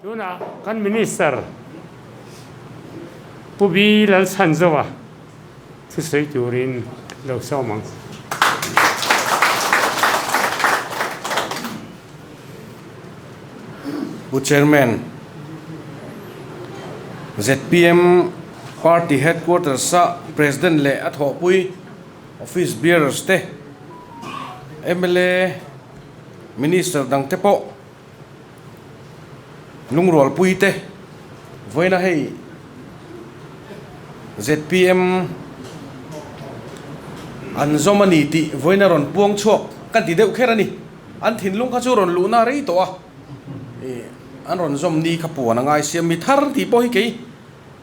Tunah kan Minister Pu B Lalchhanzova thusawi turin lo sawm ang. Pu Chairman, zpm Party Headquarters-a President leh a thawhpui Office Bearers te, mla, Minister dangte pawh Lungrualpui te vawiina hei zpm an zawm a ni tih vawiina rawn puang chhuak ka ti deuh kher a ni. An thinlung kha chu rawn luhna rei tawh a, ih an rawn zawm ni kha puan a ngai sia, mi thar tih pawh hi kei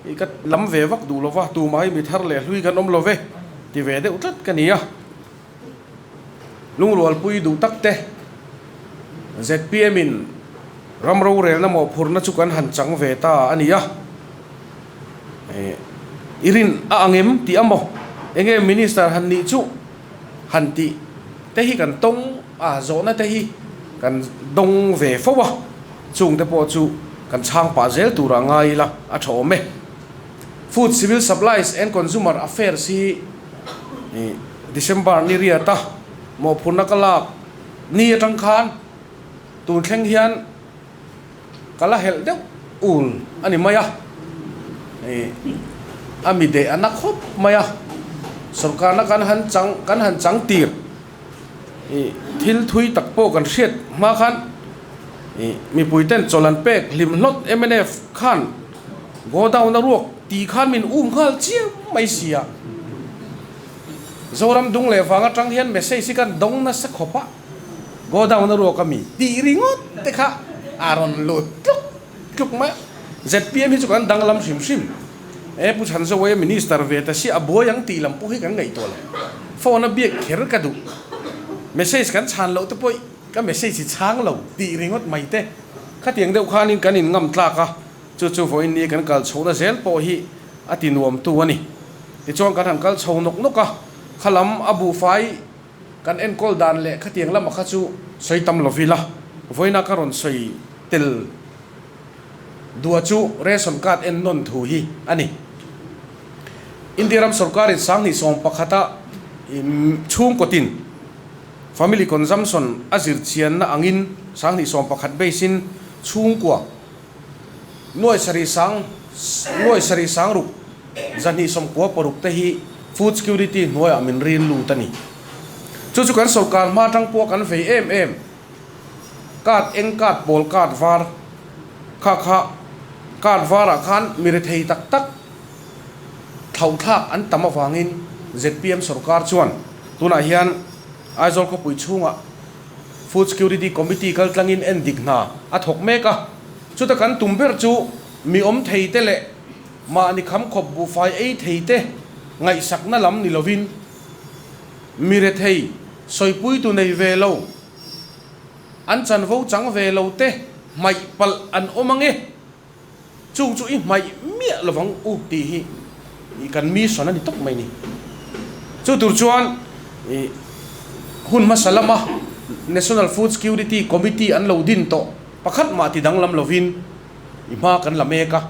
ih ka lam ve vak duh lo va, tumah hi mi thar leh hlui kan awm lo ve ti ve deuh tlat ka ni a. Lungrualpui duh tak te zpm in ram rorelna mawhphurhna chu kan han chang ve ta a ni a, i rin a ang em tih a maw? Enge minister han nih chu han tih te hi kan tawng a, zawhna te hi kan dawng ve fo a, chung te pawh chu kan chhang pah zel turah ngai ila a tha awm e. Food, Civil Supplies and Consumer Affairs hi December ni riata mawhphurhna ka lak ni atang khan tun thleng hian ka la helh deuh ul a ni mai a, a mi deh a na khawp mai a, sorkarna kan han chang kan han chang tir thil thui tak pawh kan hriat hma khan mipui ten chawlh an pek hlim hlawt mnf khan Godown a ruak tih khan min um nghal chiam mai si a. Zoram dung leh vang atang hian message hi kan dawng nasa khawp a, Godown a ruak a mi tih ringawt te kha a rawn lut tluk tluk mai a. Zpm hi chu kan danglam hrim hrim e, Pu Chhanzawia Minister ve ta si a buai ang tih lam pawh hi kan ngaihtuah lo. Phone a biak kher ka duh. Message kan chhan loh te pawh ka message hi chhang lo tih ringawt mai te. Khatiang deuh khanin kan inngam tlak a. Chu chu vawiin ni kan kal chhohna zel pawh hi a ti nuamtu a ni. Tichuan kan han kal chho nawk nawk a, khalam a buhfai kan enkawl dan leh khatiang lama kha chu sawi tam lo vila, vawiina ka rawn sawi tel dua chu ration card en nawn thu hi a ni. India ram sorkarin 2011-a chhungkawtin family consumption a zirchianna angin 2011 base-in chhungkua Nuai sarih sang nuai sarih sang ruk zahnih 96 te hi food security hnuaiah min rin lut a ni. Chu chu kan sorkar hma atang pawh kan vei em em. Card eng card pawl card var kha kha card varah khan mi rethei tak tak thlauhthlak an tam avangin zpm sorkar chuan tunah hian Aizawl khawpui chhungah Food Security Committee kaltlangin en dik hna a thawk mek a, chuta kan tum ber chu mi awm thei te leh mahni kham khawp buhfai ei thei te ngaihsakna lam ni lovin mi rethei sawipuitu nei ve lo, an chanvo chang ve lo te hmaih palh an awm ange, chung chu i hmaih miah lovang u tih hi kan mission a ni tawp mai ni. Chu tur chuan ih hun hmasa lama National Food Security Committee an lo din tawh pakhat mah ti danglam lovin i hma kan la mek a,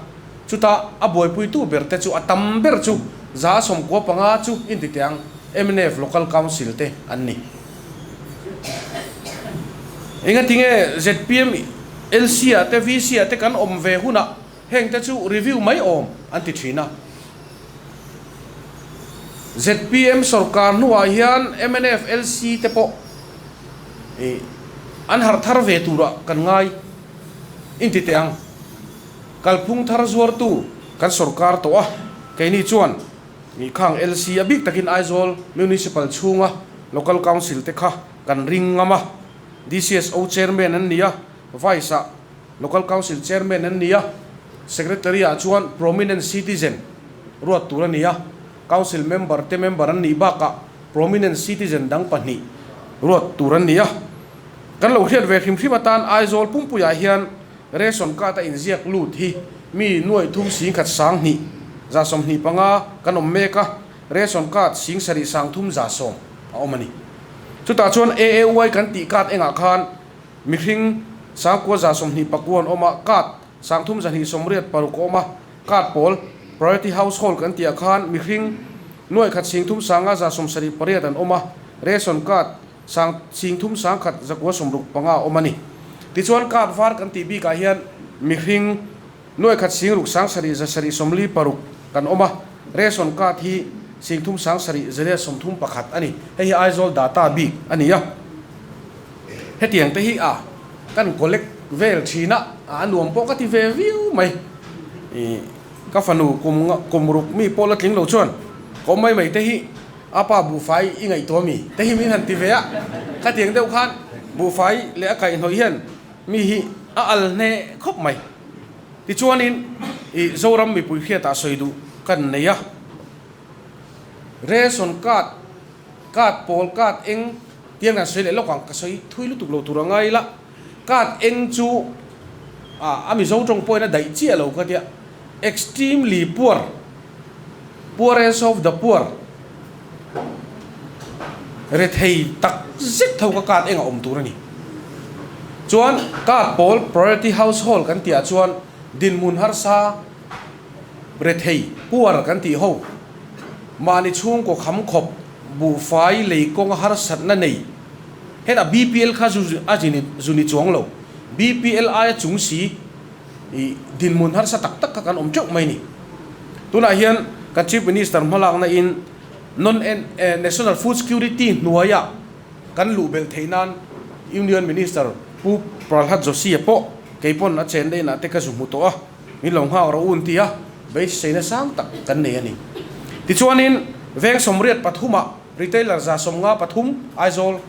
chuta a buaipuitu ber te chu a tam ber chu 95 chu inti teh ang mnf Local Council te an ni. Engatinge zpm LC ah te VC ah te kan awm ve hunah heng te chu review mai awm an ti thin a. Zpm sorkar hnuah hian mnf LC te pawh ih an harh thar ve turah kan ngai inti teh ang. Kalphung thar zuartu kan sorkar tawh a, keini chuan ih khang LC a bik takin Aizawl Municipal chhunga Local Council te kha kan ring ngam a. DCSO Chairman an ni a, Vice ah Local Council Chairman an ni a, Secretary ah chuan Prominent Citizen ruat tur a ni a, Council Member te member an nih bakah Prominent Citizen dang pahnih ruat tur an ni a. Kan lo hriat ve hrim hrim atan Aizawl pumpuiah hian Ration Card a inziak lut hi mi nuaih thum singkhat 20 125 kan awm mek a, Ration Card 7 30 100 a awm a ni. Chutah chuan AAY kan tih card engah khan mihring 929 an awm a, card. Sangthum 286 a awm a, card pawl Priority Household kan tih ah khan mihring nuaih khat singthum sanga 178 an awm a, ration card sang singthum sangkhat 965 a awm a ni. Tichuan card var kan tih bikah hian mihring nuaih khat singruk sang sarih 746 kan awm a, ration card hi singthum sang sarih 131 a ni. Hei hi Aizawl data bik a ni a. Hetiang te hi a kan collect vel thin a, a nuam pawh ka ti ve viau mai. Ih ka fanu kum kum ruk mi pawh la tling lo chuan ka awm mai mai te hi a pa buhfai i ngaihtuah mi te hi min han ti ve a. Khatiang deuh khan buhfai leh a kaihhnawih hian mi hi a al hneh khawp mai. Tichuanin ih Zoram mipui hriatah sawi duh kan nei a, ration card Card pawl card eng tiang kan sawi leh lawk ang, ka sawi thui lutuk lo tur a ngai ila, card eng chu a Mizo tawng pawhin a daih chiah lo ka tia, extremely poor, poorest of the poor, rethei tak zet tho ka card eng a awm tur a ni. Chuan card pawl priority household kan tih ah chuan dinhmun harsa, Rethei, puar kan tih ho, mahni chhungkaw kham khawp, buhfai lei kawnga harsatna nei, hetah BPL kha zu a zu ni chuang lo, BPL aia chung si i dinhmun harsa tak tak kha kan awm teuh mai ni. Tunah hian kan Chief Minister hmalakna in Non National Food Security hnuaia kan luh belh theih nan Union Minister Pu Pralhad Joshi-a pawh keipawn a chen daih inah te ka zu hmu tawh a. Min lo nghak rawh u an ti a, beiseina sang tak kan nei a ni. Tichuanin veng 83 ah retailer 153 Aizawl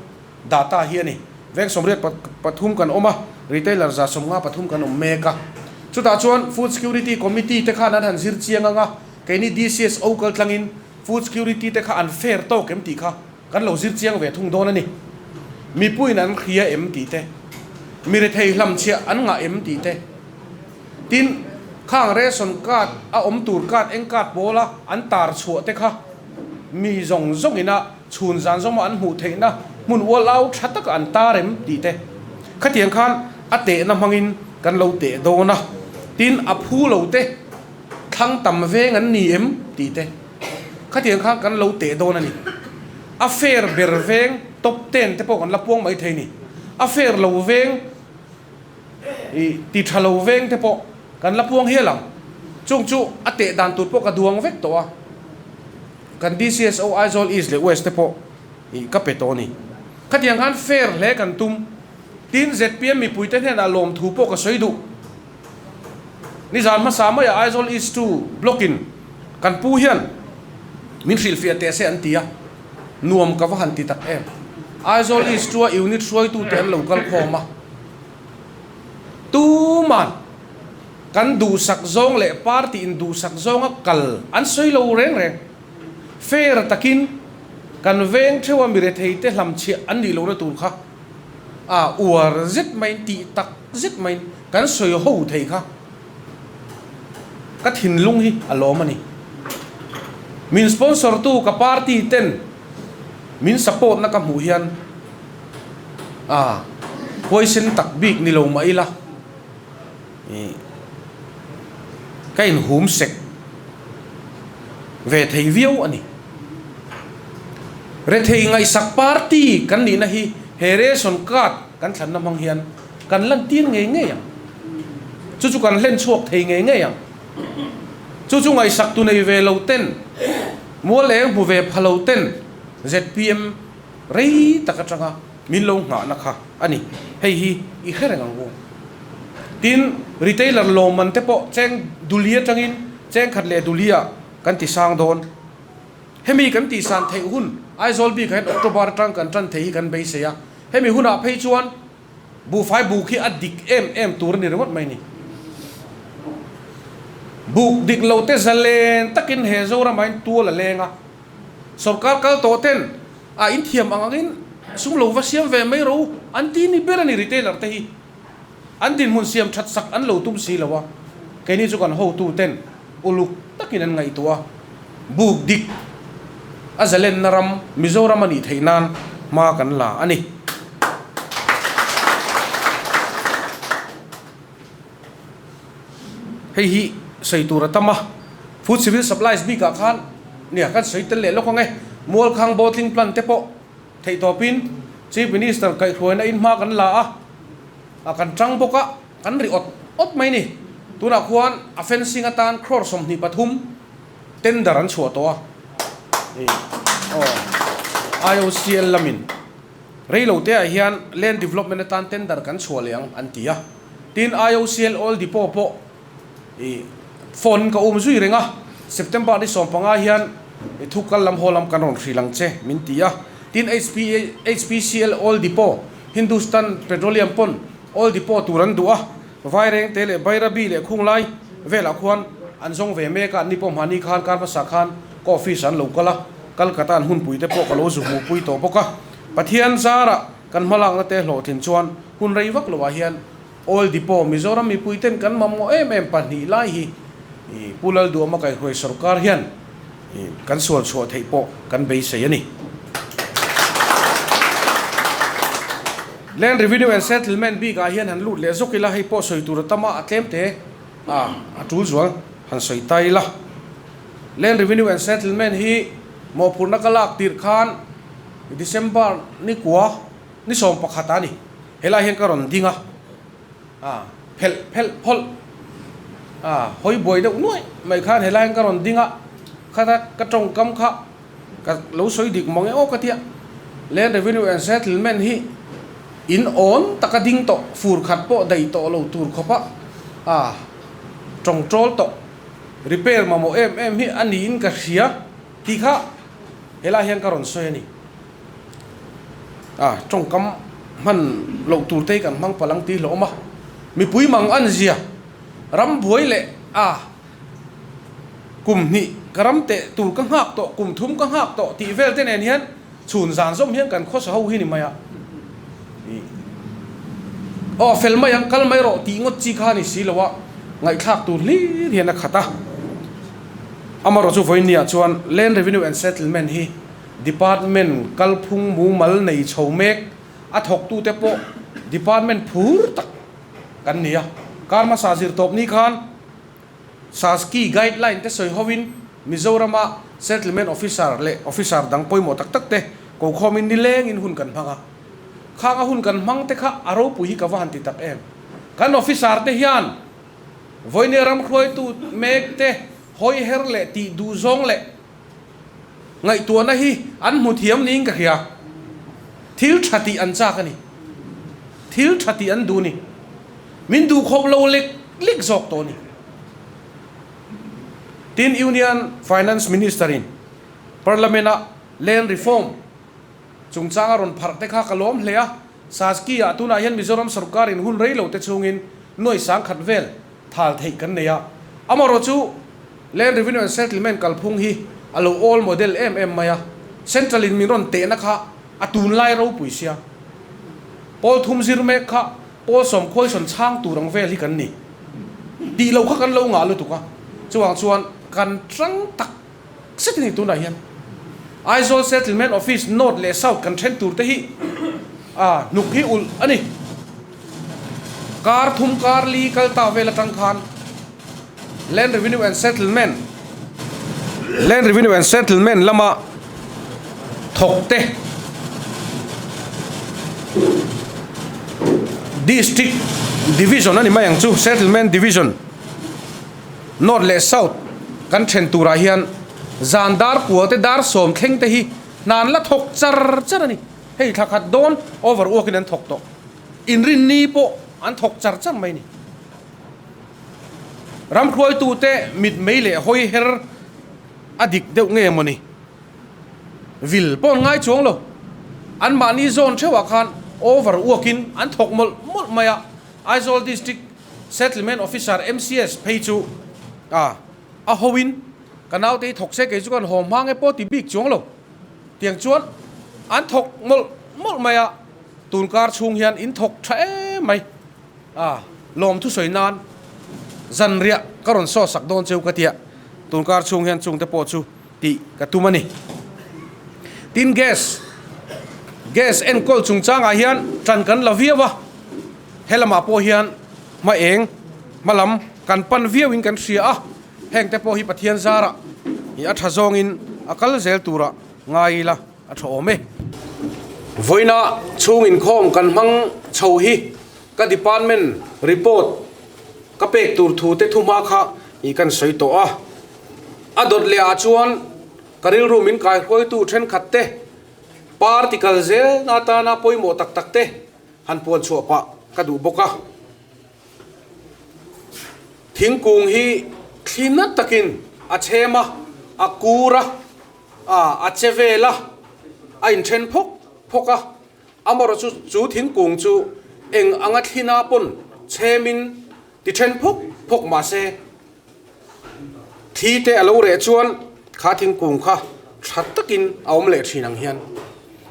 data hi a ni. Veng 83 kan awm a, retailer 153 kan awm mek a. Chutah chuan Food Security Committee te khan an han zir chiang ang a, keini DCSO kal tlangin Food Security te kha an fair tawk em tih kha kan lo zir chiang ve thung dawn a ni. Mipuiin an hria em tih te, mi rethei hlamchhiah an ngah em tih te, tin, khang ration card a awm tur card eng card pawla an tar chhuah te kha mi zawng zawng ina chhun zan zawma an hmuh theihna hmun ual au tha taka an tar em tih te, khatiang khan a tehna hmangin kan lo teh dawn a, tin, a phu lo te thlang tam veng an ni em tih te. Khatiang khan kan lo teh dawn a ni. A fair ber veng top ten te pawh kan la puang mai thei a ni. A fair lo veng ih ti tha lo veng te pawh kan la puang hial ang. Chung chu a teh dan tur pawh ka duang vek tawh a. Kan DCSO Aizawl East leh West te pawh ih ka pe tawh a ni. Khatiang khan fair hle kan tum. Tin zpm mipuite hnenah lawmthu pawh ka sawi duh. Nizan hmasa maiah Aizawl East 2 Block-in kan pu hian min hrilhfiah teh se an ti a, nuam ka va han ti tak em. Aizawl East 2-a unit hruaitute an lo kal khawm a, tuman kan duhsak zawng leh party in duhsak zawnga kal an sawi lo reng reng. Fair takin kan veng theuha miretheite hlamchhiah an nih lohna tur kha a uar zet maiin tih tak zet maiin kan sawi ho thei kha ka thinlung hi a lawm a ni. Min sponsor tu ka party ten min support na ka hmuh hian a huaisen tak bik ni lo mah ila ih ka inhum sek ve thei viau a ni. Rethei ngaihsak party kan nihna hi he ration card kan thlanna hmang hian kan lantir ngei ngei ang. Chu chu kan hlen chhuak thei ngei ngei ang. Chu chu ngaihsak tu nei ve lo ten, mual eng hmu ve pha lo ten zpm rei tak atanga min lo nghahna kha a ni. Hei hi i hre reng ang u. Tin, retailer lawmman te pawh cheng duli atangin cheng khat leh dulia kan ti sang dawn. Hemi kan tihsan theih hun Aizawl bikah hian October atang kan tan thei hi kan beisei a. Hemi hunah phei chuan buhfai buk hi a dik em em tur a ni ringawt mai ni. Buk dik lo te zalen takin he Zoramah hian tual a leng a. Sorkar kal tawh ten a inthiam ang angin sum lo va siam ve mai ro an ti ni ber a ni retailer te hi. An dinhmun siam that sak an lo tum si lo a, keini chu kan hotu ten uluk takin an ngaihtuah a, buk dik a zalenna ram Mizoram a nih theih nan hma kan la a ni. Hei hi sawi tur a tam a, Food Civil Supplies bikah khan nia kan sawi tel leh lawk ang e. Mualkhang bottling plant te pawh theihtawpin Chief Minister kaihhruaina in hma kan la a, a kan tang bawk a, kan ri awt awt mai ni. Tunah khuan a fencing atan crore 23 tender an chhuah tawh a, aw IOCL lamin. Reilo te ah hian Land Development atan tender kan chhuah leh ang an ti a. Tin, IOCL Oil Depot pawh i phone in ka um zui reng a, September ni 15 hian i thu kal lam haw lam kan rawn hril ang che min ti a. Tin, HPCL Oil Depot, Hindustan Petroleum pawn Oil Depot tur an duh a, Vairengte leh Bairabi leh Khunglai velah khuan an zawng ve mek a, anni pawh hmahni khan kar hmasa khan ka office an lo kal a. Kalkata an hunpui te pawh ka lo zu hmuhpui tawh bawk a, Pathian zarah kan hmalakna te hlawhtlin chuan hun rei vak loah hian Oil Depot Mizoram mipui ten kan mamawh em em pahnih lai hi Pu Lalduama kaihhruai sawrkar hian kan sual chhuah theih pawh kan beisei a ni. Land Revenue and Settlement bikah hian han lut leh zawk ila, hei pawh sawi tur a tam a, a tlem te a tul zual han sawi ta ila. Land Revenue and Settlement hi mawhphurhna ka lak tirh khan December ni kua ni 11 a ni. Helai hian ka rawn ding a, a phelh phelh phawlh a hawi buai deuh nuaih mai khan helai hian ka rawn ding a, khata ka tawngkam kha ka lo sawi dik mawng e aw ka tia. Land Revenue and Settlement hi in awn taka ding tawh fur khat pawh daih tawh lo tur khawpa a tawngtawl tawh. Repair mamawh em em hi a niin ka hria tih kha helai hian ka rawn sawi a ni. A tawngkam hman loh tur te hi kan hmang palh ang tih hlawm a, mipui mang an zia ram buai leh a kum hnih ka ram teh tur ka nghak tawh, kum thum ka nghak tawh tih vel te nen hian chhun zan zawm hian kan khawsa ho hi ni mai a. Aw fel mai ang, kal mai rawh tih ngawt chi kha a ni si lo a, ngaihthlak tur hlir hian a khat a. Amaherawhchu vawinia chuan Land Revenue and Settlement hi Department kalphung mumal nei chho mek a thawktute pawh Department phur tak kan ni a. Kar hmasa zirtawp ni khan Saski guideline te sawi hovin Mizorama Settlement Officer leh Officer dang pawimawh tak tak te kokhawmin nilengin hun kan hmang a. Khang a hun kan hmang te kha a ropui hi ka va han ti tak em. Kan Officer te hian vawinia ram hruaitu mek te hawi her leh tih duh zawng leh ngaihtuahna hi an hmu thiam niin ka hria. Thil tha tih an chak a ni. Thil tha tih an duh ni. Min duh khawp lo lek lek zawk tawh a ni. Tin, Union Finance Minister-in Parliament-a Land Reform chungchang a rawn pharh te kha ka lawm hle a. Saski-ah tunah hian Mizoram sorkarin hun rei lo te chhungin nuai 10,000 vel thal theih kan nei a. Amaherawh chu Land Revenue and Settlement kalphung hi a lo old model em em mai a. Central-in min rawn tehna kha a tunlai ropui sia. Pawl thum zir mek kha pawl sawm khawisawn chhang tur ang vel hi kan ni tih loh kha kan lo ngah lutuk a. Chuvang chuan kan tang tak zet a ni tunah hian. Aizawl Settlement Office North leh South kan then tur te hi a hnuk hi ulh a ni. Kar thum kar li kal ta vel atang khan Land Revenue and Settlement Land Revenue and Settlement lama thawk te District Division a ni mai ang chu Settlement Division North leh South kan then turah hian zan dar kua te dar 10 thleng te hi hna an la thawk char char a ni. Hei thla khat dawn over uakin an thawk tawh. Inrinni pawh an thawk char char mai a ni. Ram hruaitute mitmei leh hawi her a dik deuh nge mawni? Vil pawh an ngai chuang lo. Anmahni zawn theuhah khan over uakin an thawk mawlh mawlh mai a. Aizawl District Settlement Officer MCS phei chu a a hoin ka naute hi thawk se kei chu kan haw hma nge pawh ti bik chuang lo. Tiang chuan an thawk mawlh mawlh mai a, tunkar chhung hian in thawk tha em mai. A lawm thusawi nan zanriah ka rawn saw sak dawn cheu ka tia, tunkar chhung hian chungte pawh chu tih ka tum a ni. Tin gas, gas enkawl chungchangah hian tan kan la viau a, helamah pawh hian hma eng, hma lam. kan pan viauin kan hria a, hengte pawh hi Pathian zarah i a tha zawngin a kal zel tura ngai ila a tha awm e. Vawiina chhung inkhawm kan hmang chho hi ka department report ka pek tur thu te thu hma kha i kan sawi tawh a, a dawt leh ah chuan ka rilru min kaihruaitu thenkhat te party kal zel na atana pawimawh tak tak te han puan chhuah pah ka duh bawk a. Thingkung hi thli na takin a chhem a, a kur a, a che vel a, a inthen phawk phawk a. Amaherawhchu chu thingkung chu eng anga thlina pawn chhemin ti then phawk phawk mah se, thi te a lo reh chuan kha thingkung kha tha takin a awm leh thin ang hian.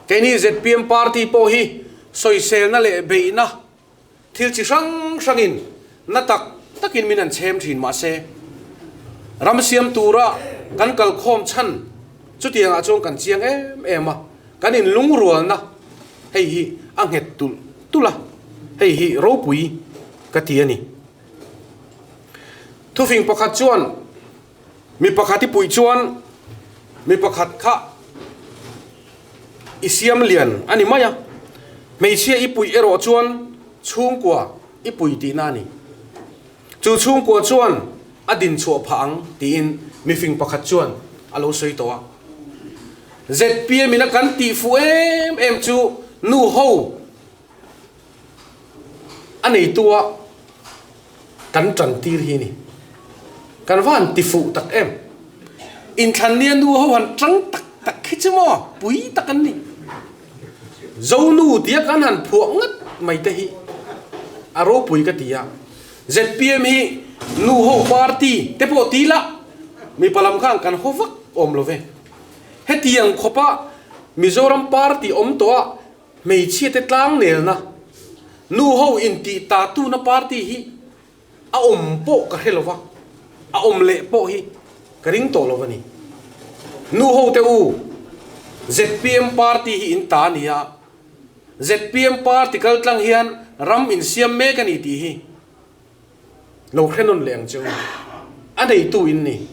Keini zpm party pawh hi sawiselna leh beihna Thil chi hrang hrangin na tak takin min an chhem thin mahse, ram siam tura kan kalkhawm chhan chutiangah chuan kan chiang em em a, kan inlungrualna hei hi a nghet tulh tulh a, hei hi ropui ka ti a ni. Thufing pakhat chuan mi pakhat i puih chuan mi pakhat kha i siam lian a ni mai a, hmeichhia i puih erawh chuan chhungkua i pui tihna a ni. Chu chhungkua chuan a din chhuah phah ang tiin mifing pakhat chuan a lo sawi tawh a. Zpm in a kan tih fuh em em chu nu ho a neitua kan tan tir hi a ni. Kan va han ti fuh tak em. Inthlan nia nu ho han tang tak tak khi chu maw pui tak an ni. Zonu tia kan han phuah ngat mai te hi a ropui ka ti a. Zpm hi nu ho party te pawh ti la mipa lam khan kan haw vak awm lo ve. Hetiang khawpa Mizoram party awm tawh a Hmeichhia te tlang nelna, nu ho intih ta tuna party hi a awm pawh ka hre lova, a awm leh pawh hi ka ring tawh lo a ni. Nu ho te u, zpm party hi in ta a ni a, zpm party kal tlang hian ram insiam mek a ni tih hi lo hre nawn leh ang che u. A neitu in ni.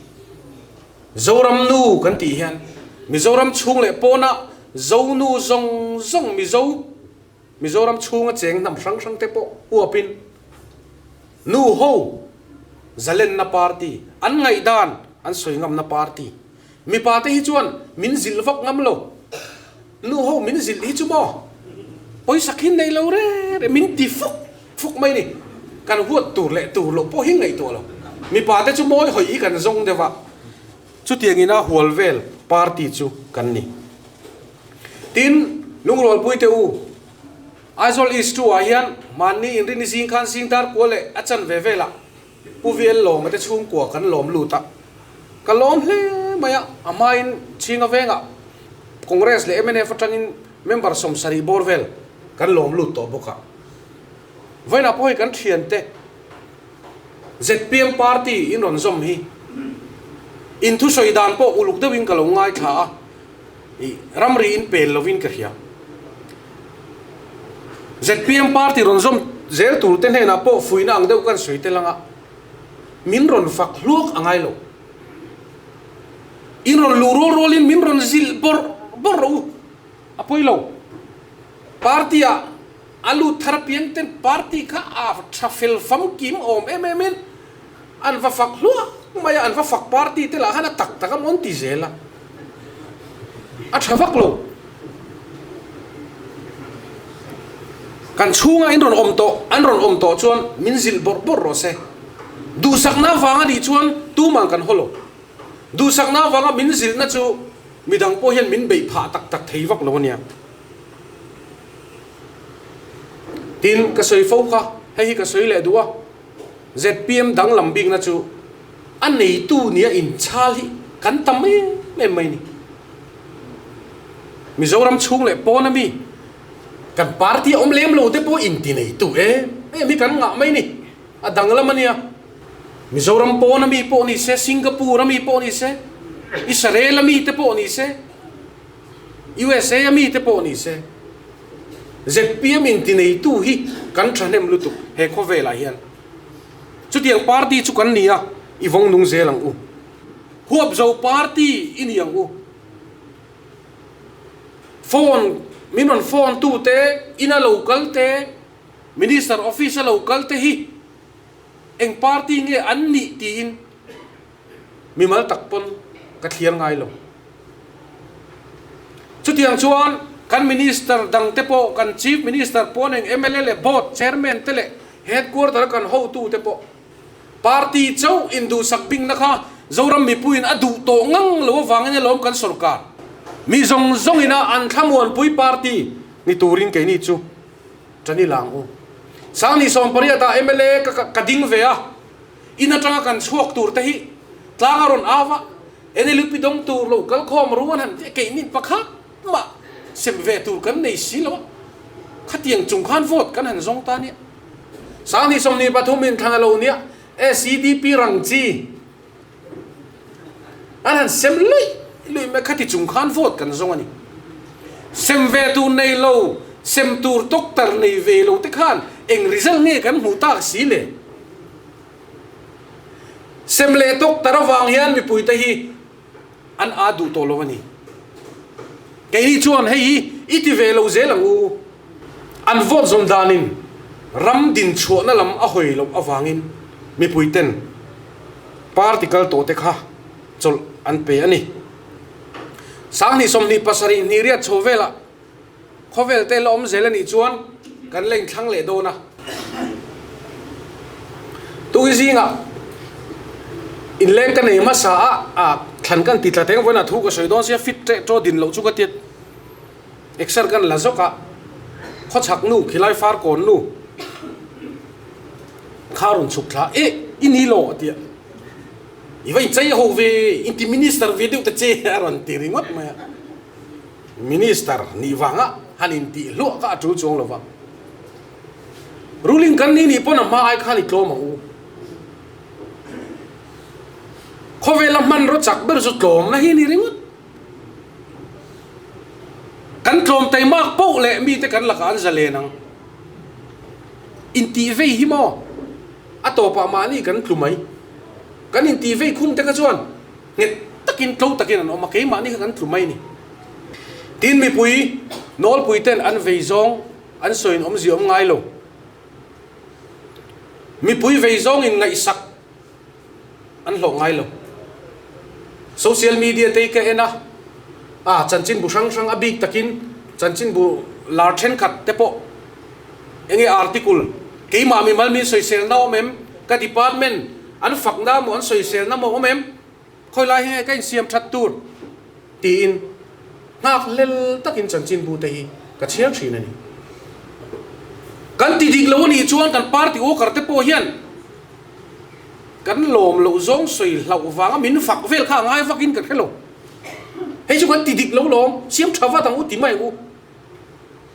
Zoram nu kan tih hian Mizoram chhung leh pawnah Zonu zawng zawng Mizo, Mizoram chhunga cheng hnam hrang hrang te pawh uapin nu ho zalenna party, an ngaihdan an sawi ngamna party. Mipa te hi chuan min zilh vak ngam lo. Nu ho min zilh hi chu maw pawisa khin nei lo re re min ti fuk fuk mai ni. Kan huat tur leh tur loh pawh hi ngaihtuah lo. Mipa te chu mawi hawi hi kan zawng deuh a, chutiang ina hual vel party chu kan ni. Tin, lungrualpui te u, Aizawl East 2 ah hian mahni inrini zing khan zing dar kua leh a chan ve velah Pu VL Lawma te chhungkua kan lawm lut a, ka lawm hle mai a, a hmain Chhinga vengah Congress leh mnf atangin member 70 bawr vel kan lawm lut tawh bawk a. Vawiinah pawh hei kan thiante zpm party in rawn zawm hi in thusawi dan pawh uluk deuhin ka lo ngaithla a, ih ramri in pel lovin ka hria. Zpm party rawn zawm zel tur te hnenah pawh fuihna ang deuh kan sawi tel anga min rawn fak hluak a ngai lo. In rawn luh rual rualin min rawn zilh bawrh bawrh rawh u, a pawi lo. Party ah a lut thar apiang ten party kha a tha fel famkim awm em em in an va fak hluak mai a, an va fak party te lah khan a tak tak a mawn ti zel a, a tha vak lo. Kan chhunga in rawn awm tawh, an rawn awm tawh chuan min zilh bawrh bawrh rawh se. Duhsakna avang a nih chuan tuman kan haw lo. Duhsakna avanga min zilhna chu midang pawh hian min beih phah tak tak thei vak lo a nia. Tin, ka sawi fo kha, hei hi ka sawi leh duh a, zpm danglam bikna chu a neitu nia inchhal hi kan tam em em mai ni. Mizoram chhung leh pawn ami kan party a awm lem lo te pawh inti neitu em em hi kan ngah mai ni, a danglam a nia. Mizoram pawn ami pawh ni se, Singapore ami pawh ni se, Israel ami te pawh ni se, USA ami te pawh ni se, zpm inti neitu hi kan thahnem lutuk he khawvelah hian. Chutiang party chu kan ni a, i vawng nung zel ang u. Huap zo party i ni ang u. Phone min rawn phone tu te, ina lo kal te, Minister office a lo kal te hi eng party nge an nih tiin mimal tak pawn ka thliar ngai lo. Chutiang chuan kan Minister dang te pawh, kan Chief Minister pawn eng mla leh Board Chairman te leh Headquarter a kan hotu te pawh party chauh induhsak bingna kha Zoram mipuiin a duh tawh ngang lo avangin alawm kan sorkar mi zawng zawngin a an thlamuanpui party ni turin keini chu Ṭan i lang u. Sangni 18 ah mla ka ka ding ve a, in aṭanga kan chhuak tur te hi tlang a rawn au a, NLUP dawng tur lo kal khawm ru an han ti a, keini pakhat mah sem ve tur kan nei si lo a, khatiang chung khan vote kan han zawng ta nia. Sangni 23 in thlan a lo nia, SEDP rang chi an han sem luih luih mai khati chung khan vote kan zawng a ni. Sem ve tur nei lo, sem tur doctor nei ve lo te khan eng result nge kan hmuh tak si le? Sem leh doctor avang hian mipui te hi an aa duh tawh lo a ni. Keini chuan hei hi i ti ve lo zel ang u. An vote zawn danin ram din chhuahna lam a hawi loh avangin mipui ten party kal tawh te kha chawlh an pe a ni. 2027 hnih riat chho velah khawvel te la awm zel a nih chuan kan la inthlang leh dawn a. Tui zingah inleng ka nei hmasa a, a thlan kan ti tla teng vawiin a thu ka sawi dawn sia fit teh chaw din loh chu ka ti exer kan la zawk a, khawchhak nu khilai far kawn nu kha rawn chhuk thla e i ni lo a ti a, i va inchei ho ve inti minister ve deuh ta che a rawn ti ringawt mai a. Minister nih vanga han intih hluah kha a tul chuang lo va. Ruling kan ni nih pawn a hma ai khan i tlawm ang u. Khawvela hmanraw chak ber chu tlawmna hi a ni ringawt. Kan tlawm taimak poh leh mite kan lakah an zalen ang. Intih vei hi maw? A tawpah mahni kan tlu mai. Kan intih vei khum te kha chuan Nghet takin tlo takin an awm a, keimahni kha kan tlu mai a ni. Tin, mipui nawlpui ten an vei zawng an sawiin awmzia awm ngai lo. Mipui vei zawngin ngaihsak an hlawh ngai lo. Social media te hi ka en a, a chanchinbu hrang hrang a bik takin chanchinbu lar thenkhat te pawh enge article keimah mimal min sawiselna awm em, ka department An fakna maw an sawiselna maw awm em? Khawi lai hi nge ka insiam that tur? tiin nghak hlel takin chanchinbu te hi ka chhiar thin a ni. Kan ti dik lo a nih chuan kan party worker te pawh hian kan lawm loh zawng sawi hlauh vanga min fak vel kha a ngai vakin ka hre lo. Hei chu kan ti dik lo lawm, siam tha vat ang u ti mai ang u.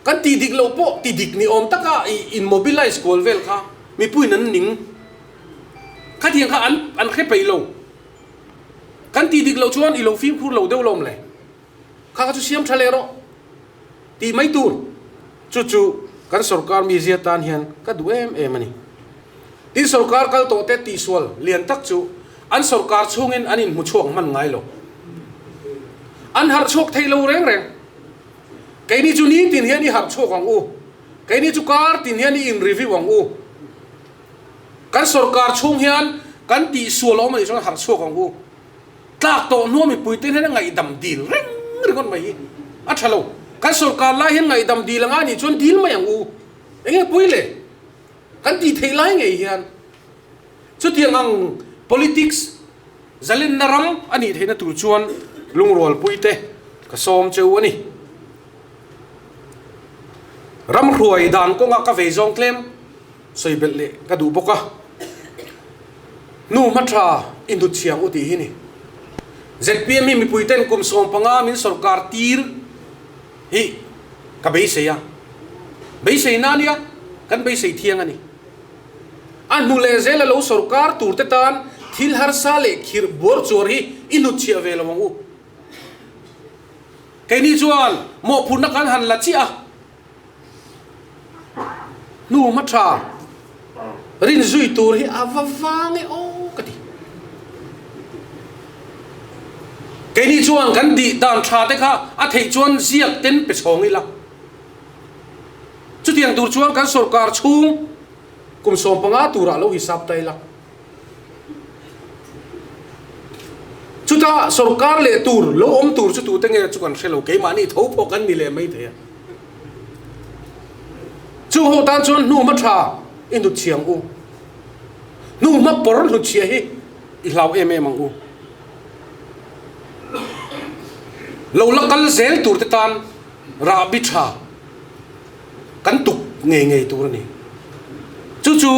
Kan ti dik loh pawh ti dik ni awm taka i in mobilize kual vel kha mipuiin an ning. Khatiang kha an an hre peih lo. Kan tih dik loh chuan i lo fimkhur lo deuh lawm le. Kha kha chu siam tha leh rawh tih mai tur. Chu chu kan sorkar mizia tan hian ka duh em em a ni. Tin sorkar kal tawh te tihsual lian tak chu an sorkar chhungin an inhmu chhuak hman ngai lo. An harh chhuak thei lo reng reng. Keini chu nitin hian i harh chhuak ang u. Keini chu kar tin hian i in review ang u. Kan sorkar chhung hian kan tihsual a awm a nih chuan harh chhuak ang u. Tlak tawh hnua mipuite hian a ngaihdam dil reng ringawt mai hi a tha lo. Kan sorkar lai hian ngaihdam dil anga nih chuan dil mai ang u. Enge pui le? Kan tih theih lai ngei hian chutiang ang politics zalenna ram a nih theihna tur chuan lungrualpuite ka sawm che u a ni. Ramhruai dan kawnga ka vei zawng tlem sawi belh leh ka duh bawk a, hnu hma tha i hnut chhiang u tih hi ni. Zpm hi mipui ten kum 15 min sawrkar tir hi ka beisei a, beisei na nia kan beisei thiang a ni. A hnu leh zel a lo sawrkar tur te tan thil harsa leh khirh buar chuar hi i hnut chhiah ve lo ang u. Keini chuan mawhphurhna kan han la chiah a, hnu hma tha Rin zui tur hi a va vang e aw ka ti. Keini chuan kan dih dan tha te kha a theih chuan ziak ten pe chhawng ila. Chutiang tur chuan kan sorkar chhung kum 15 turah lo hisap ta ila. Chuta sorkar leh tur lo awm tur chu tute nge chu kan hre lo, keimahni tho pawh kan ni leh mai thei a. Chu ho tan chuan hnuhma tha i hnutchhiah ang u. Hnuhma pawr hnutchhiah hi i hlau em em ang u. Lo la kal zel tur te tan rahbi tha kan tuk ngei ngei tur a ni. Chu chu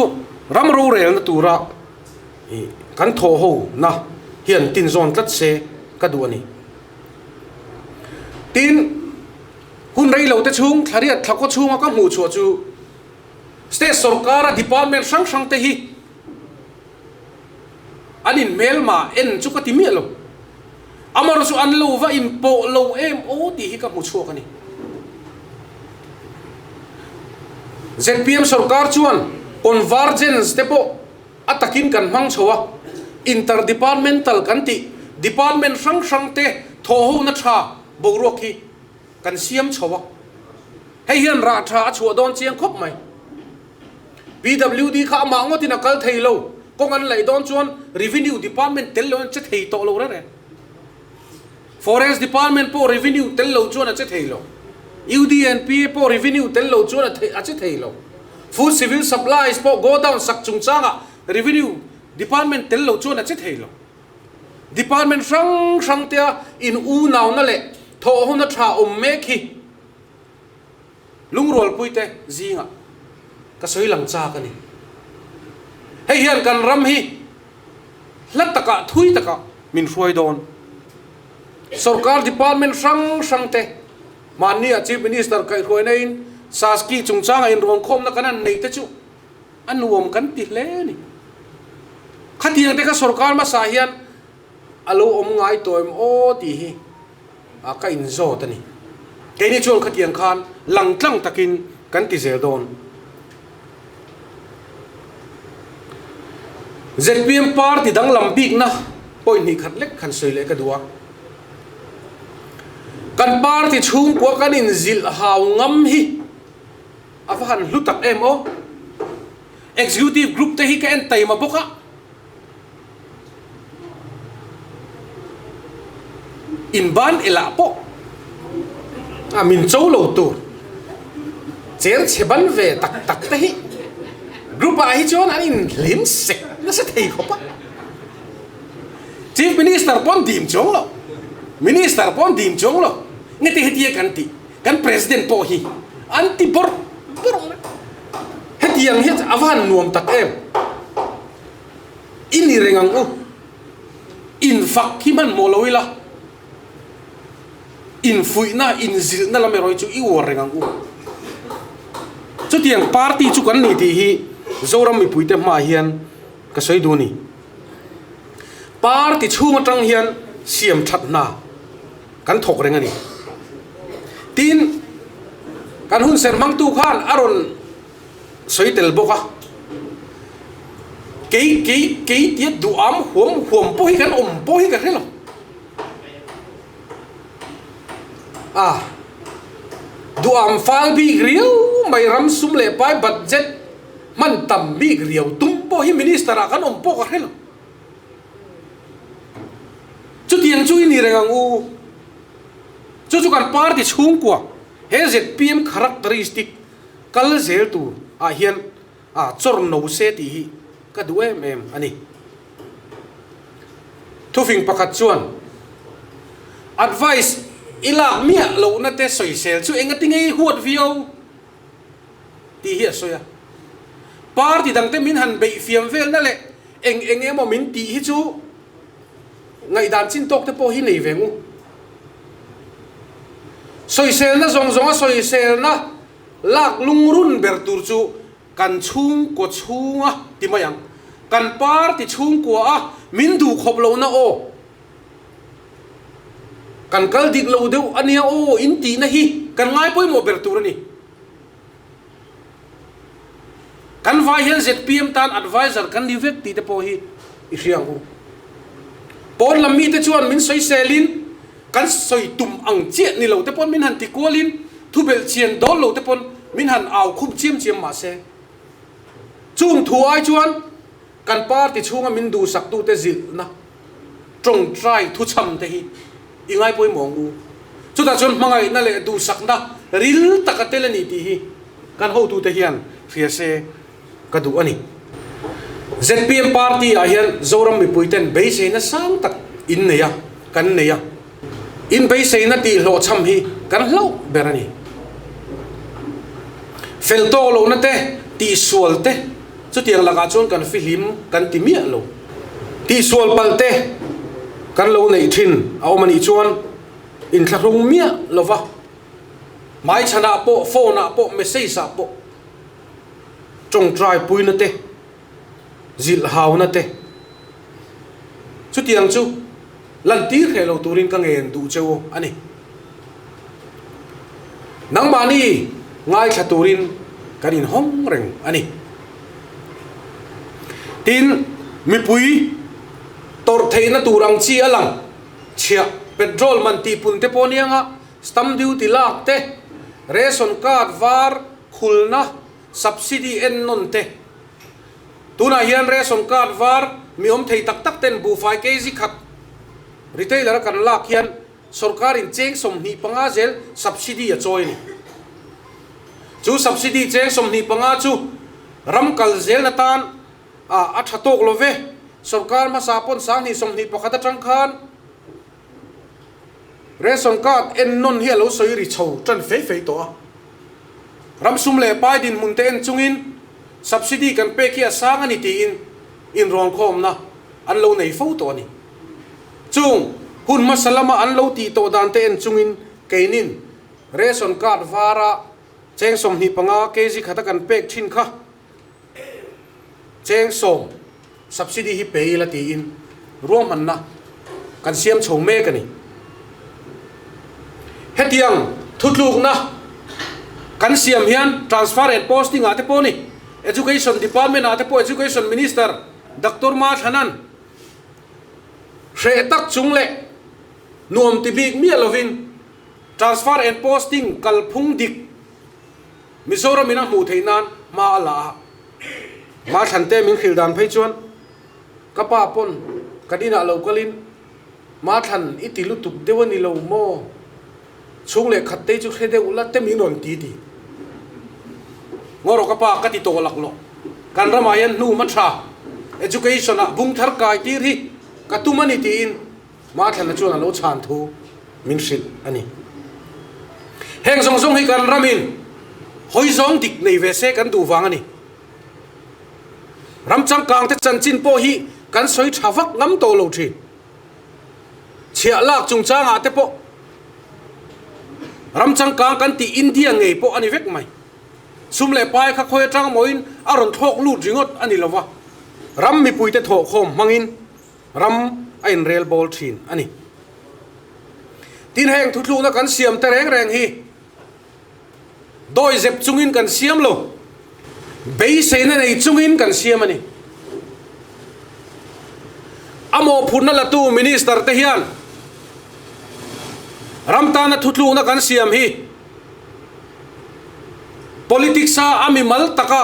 ram rorelna tura kan thawh ho na hian tinzawn tlat se ka duh a ni. Tin, hun rei lo te chhung thlariat thlakaw chhunga ka hmuh chhuah chu state sorkara department hrang hrang te hi an inhmelma en chu ka ti miah lo. Amaherawhchu chu an lo va inpawh lo em aw tih hi ka hmu chhuak a ni. Zpm sorkar chuan convergence te pawh a takin kan hmang chho a, interdepartmental kan tih department hrang hrang te thawhhona tha boruak hi kan siam chho a, hei hian rah tha a chhuah dawn chiang khawp mai. PWD kha amah ngawtin a kal thei lo, kawng an laih dawn chuan Revenue Department tel lo an che thei tawh lo reng reng. Forest Department pawh Revenue tel lo chuan a che thei lo. UDNPA pawh Revenue tel lo chuan a che thei lo. Food Civil Supplies pawh Godown sak chungchangah Revenue Department tel lo chuan a che thei lo. Department hrang hrang tea in unauna leh thawhhona tha awm mek hi Lungrualpuite zingah ka sawi lang chak a ni. Hei hian kan ram hi hla takah thui takah min hruai dawn. Sorkar department hrang hrang te mahnia Chief Minister kaihhruaina in Saski chungchanga inruangkhawmna kan han nei te chu a nuam kan ti hle a ni. Khatiang te kha sorkar hmasa hian a lo awm ngai tawh em aw tih hi ka inzawt a ni. Keini chuan khatiang khan langtlang takin kan ti zel dawn. Zpm party danglam bikna point hnih khat lek han sawi leh ka duh a. Kan party chhungkua kan inzilh hau ngam hi a va han hlu tak em aw. Executive group te hi ka en taima bawk a. Inban elah pawh a min cho lo tur cher chhe ban ve tak tak te hi group ah hi chuan an inhlim sek nasa thei khawp a. Chief Minister pawn dim chuang lo, Minister pawn dim chuang lo, nge te hetia kan tih, kan President pawh hi an ti bawrh bawrh mai. Hetiang hi a va han nuam tak em. I ni reng ang u. Infak hi hmanhmawh lo ila, infuihna, inzilhna lam erawh hi chu i uar reng ang u. Chutiang party chu kan ni tih hi Zoram mipuite hmaah hian ka sawi duh a ni. Party chhung atang hian siam that hna kan thawk reng a ni. Tin, kan hun serh hmangtu khan a rawn sawi tel bawk a, kei kei kei tia duham huam huam pawh hi kan awm pawh hi ka hre lo. A duham fal bik riau mai ram sum leh pai budget hman tam bik riau tum pawh hi minister ah kan awm pawh ka hre lo. Chutiang chu i ni reng ang u. Chu chu kan party chhungkua he zpm characteristic Kal zel tur ah hian a chawr no se tih hi ka duh em em a ni. Thufing pakhat chuan advice i lak miah lohna te sawisel chu engati nge i huat viau tih hi a sawi a. Party dangte min han beih fiam velna leh eng eng emaw min tih hi chu ngaihdan chin tawk te pawh hi nei ve ngu. Sawiselna zawng zawnga sawiselna lak lungrun ber tur chu kan chhungkaw chhunga ti mai ang. Kan party chhungkua a min duh khawp lohna aw. Kan kal dik lo deuh a nia aw in tihna hi kan ngai pawimawh ber tur a ni. Kan vai hian zpm tan adviser kan ni vek tih te pawh hi i hria ang u. Pawn lam mite chuan min sawiselin kan sawi tum ang chiah ni lo te pawn min han ti kualin thu belh chian dawl lo te pawn min han au khum chiam chiam mah se. Chung thu ai chuan kan party chhunga min duhsaktute zilhna tawngtai thuchham te hi i ngai pawimawh ang u. Chutah chuan hmangaihna leh duhsakna ril taka tel a ni tih hi kan hotute hian hria se ka duh a ni. Zpm party ah hian Zoram mipuiten beiseina sang tak in nei a, kan nei a. In beiseina tih hlawhchham hi kan hlauh ber a ni. Fel tawk lohna te, tihsual te, chutiang lakah chuan kan fihlim kan ti miah lo. Tihsual palh te kan lo neih thin a awm a nih chuan inthlahrung miah lova hmaichhanah pawh, phone ah pawh, message ah pawh tawngtai puina te, zilh hauna te, chutiang chu lantir hreh lo turin ka ngen duh che u a ni. Nangmahni ngaithla turin kan inhawng reng a ni. Tin, mipui tawrh theihna tur ang chi a lang chhiah petrol man tihpun te pawh anianga stamp duty lak te, ration card var khulna subsidy en nawn te. Tunah hian ration card var mi awm thei tak tak ten buhfai kg khat retailer a kan lak hian sorkar in cheng 25 zel subsidy a chawi a ni. Chu subsidy cheng 25 chu ram kal zelna tan a tha tawk lo ve. Sorkar hmasa pawn 2021 atang khan Ration card en nawn hi a lo sawi ri chho tan fei fei tawh a. Ram sum leh pai dinhmun te en chungin subsidy kan pek hi a sang a ni tiin inrawnkhawmna an lo nei fo tawh a ni. Chung hun hmasa lama an lo tih tawh dan te en chungin keinin ration card vara cheng 25 kg khata kan pek thin kha Cheng 10 subsidy hi pe ila tiin ruahmanna kan siam chho mek a ni. Hetiang thutlukna kan siam hian transfer and posting ah te pawh ni, Education Department ah te pawh Education Minister Doctor Ma Thlanan hreh tak chung leh nuam ti bik miah lovin transfer and posting kalphung dik Mizoram in a hmuh theih nan hma a la a, hma thlan te min hrilh dan phei chuan ka pa pawn kan inah lo kalin hma thlan i ti lutuk deuh a ni lo maw? Chhung leh khat te chu hre deuh la te min rawn ti ti. Ngaw rawh ka pa ka ti tawh lak lawh. Kan ramah hian hnu hma tha education ah bung thar kai tir hi ka tum a ni tiin Mathana chuan a lo chhan thu min hrilh a ni. Heng zawng zawng hi kan ramin hawi zawng dik nei ve se kan duh vang a ni. Ram changkang te chanchin pawh hi kan sawi tha vak ngam tawh lo thin. Chhiah lak chungchangah te pawh ram changkang kan tih India ngei pawh a ni vek mai. Sum leh pai kha khawi atang mawiin a rawn thlawk lut ringawt a ni lova, ram mipuite thawhkhawm hmangin ram a inrel bawl thin a ni. Tin, heng thutlukna kan siam te reng reng hi dawizep chungin kan siam lo, beiseina nei chungin kan siam a ni. A mawhphurhna latu Minister te hian ram tana thutlukna kan siam hi politics a a mimal taka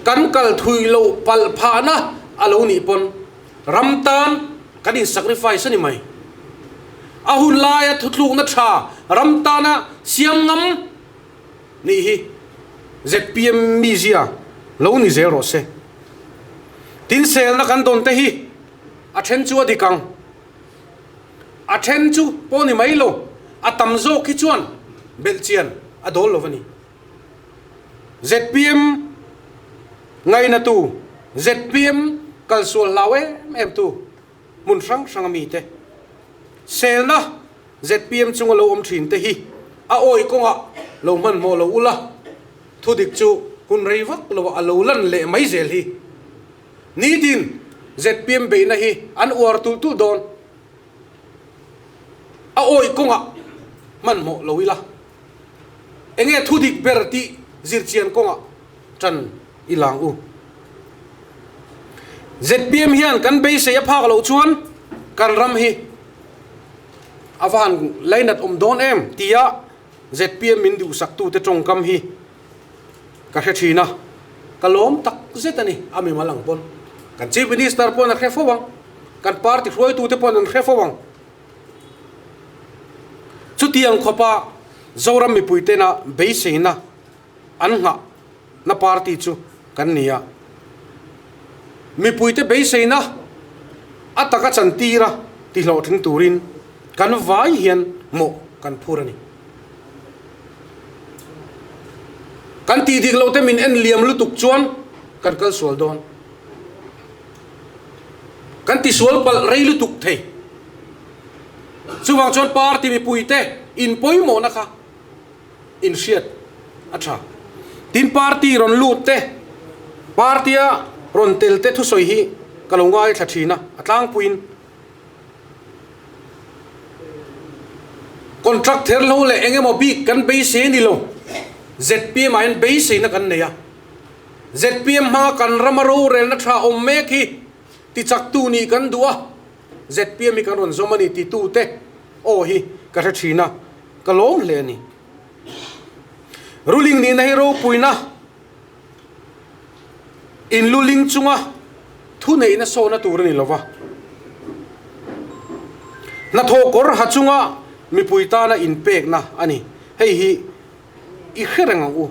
Kan kal thui loh palh phahna a lo nih pawn ram tan kan in sacrifice a ni mai. A hun laia thuthlukna tha ram tana siam ngam nih hi zpm mizia lo ni zel rawh se. Tin selna kan dawn te hi a then chu a dik ang. A then chu pawh ni mai lo, a tam zawk hi chuan belhchian a dawl lo a ni. Zpm ngainatu, zpm kalsual hlau em em tu hmun hrang hrang ami te selna zpm chunga lo awm thin te hi a awi kawngah lo hmanhmawh lo ula, thudik chu hun rei vak lo a lo lan leh mai zel hi. Nitin zpm beihna hi an uar tulh tulh dawn. A awi kawngah hmanhmawh lo ila. Enge thu dik ber tih zirchian kawngah tan i lang u. Zpm hian kan beisei a phak loh chuan kan ram hi a va han lainat awm dawn em tia zpm min duhsaktute tawngkam hi ka hre thin a, ka lawm tak zet a ni, a mimal ang pawn. Kan Chief Minister pawn a hre fo ang, kan party hruaitute pawn an hre fo ang. Chutiang khawpa Zoram mipuitena beiseina an nghah na party chu kan ni a, mipuite beiseina a taka chantira tihlawhtling turin kan vai hian mawh kan phur a ni. Kan tih dik lote min en liam lutuk chuan kan kal sual dawn. Kan tisual palh rei lutuk thei. Chuvang chuan party mipuite inpawimawhna kha inhriat a tha. Tin party rawn lut te, party a rawn tel te thusawi hi ka lo ngaithla thin a, a tlangpuiin contract ther lo leh eng emaw bik kan beisei a ni lo. Zpm ah hian beiseina kan nei a. Zpm hmanga kan rama rorelna tha awm mek hi tichaktu nih kan duh a, zpm hi kan rawn zawm a ni titute aw hi ka hre thin a. Ka lawm hle a ni. Ruling nihna hi ropuina inluling chunga thuneihna sawhna tur a ni lova. Hnathawh kawr ha chunga mipui tana inpekna a ni. Hei hi i hre reng ang u.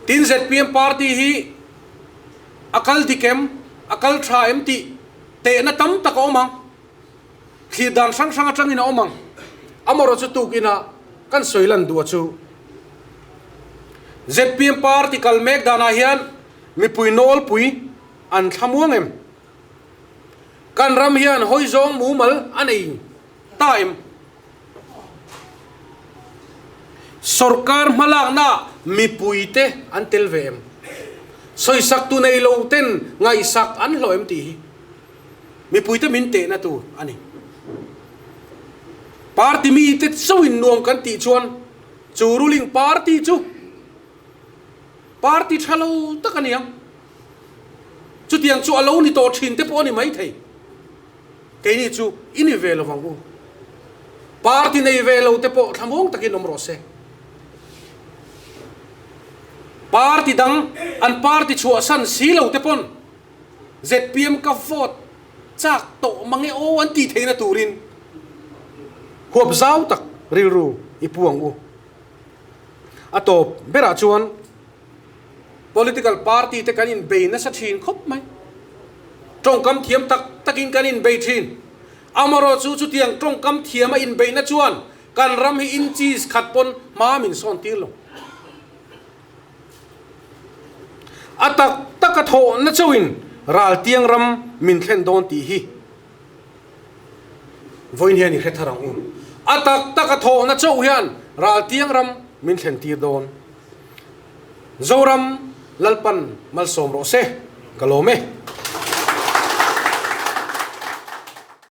Tin zpm party hi a kal dik em, a kal tha em tih tehna tam tak a awm ang. Thlir dan hrang hrang atangin a awm ang. Amarawh chu tukinah kan sawi lan duh a chu. Zpm party kal mek danah hian mipui nawlpui an thlamuang em? Kan ram hian hawi zawng mumal a nei ta em? Sorkar hmalaknaah mipuite an tel ve em? Sawisak tu nei lo ten ngaihsak an hlawh em tih hi. Mipuite min tehna tur a ni. Party mite chauhin nuam kan tih chuan chu ruling party chu party tha lo tak a ni ang. Chutiang chu a lo ni tawh thin te pawh a ni maithei. Keini chu i ni ve lovang u. Party nei ve lo te pawh thlamuang takin awm rawh se. Party dang an party chhuahsan si lo te pawn Zpm ka vote chak tawh mange aw an tih theihna turin huap zau tak rilru i pu ang u. A tawp berah chuan political party te kan inbei nasa thin khawp mai. Tawngkam thiam tak takin kan inbei thin. Amarawh chu chutiang tawngkam thiama inbeihna chuan kan ram hi inches khat pawn hma min sawn tir lo. A tak tak a thawhna chauhin raltiang ram min thlen dawn tih hi vawiin hian i hre thar ang u. A tak tak a thawhna chauh hian raltiang ram min thlen tir dawn. Zoram Lalpan malsawm rawh se, ka lawm e.